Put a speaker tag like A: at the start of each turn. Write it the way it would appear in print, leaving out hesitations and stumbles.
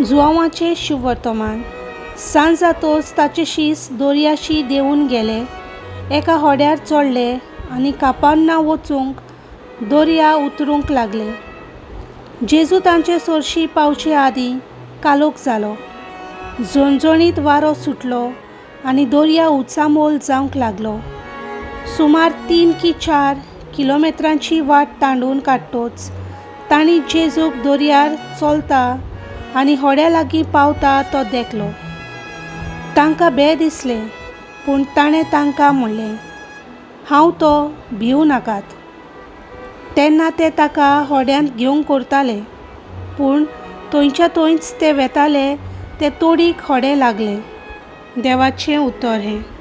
A: जुआंवाचें शुभवर्तमान. सांज जातोच ताचे शीस दर्याशी देंवून गेले. एका होड्यार चडले आनी कापान्ना वचूंक दर्या उतरूंक लागले. जेजू तांचे सरशी पावचे आदीं कालोख जालो. झणझणीत वारो सुटलो आनी दर्या उचामोल जावंक लागलो. सुमार 3 की 4 किलोमेत्रांची वाट तांडून काडटोच तांणी जेजूक दर्यार चलता आनी होड्या लागीं पावता तो देखलो. तांकां बें दिसलें, पूण ताणें तांकां म्हणलें, हांव तो, भिवू नाकात. तेन्ना ते ताका होड्यांत घेवंक करताले, पूण थंयच्या थंयच ते वेताले ते तोडीक होडें लागलें. देवाचें उतर हें.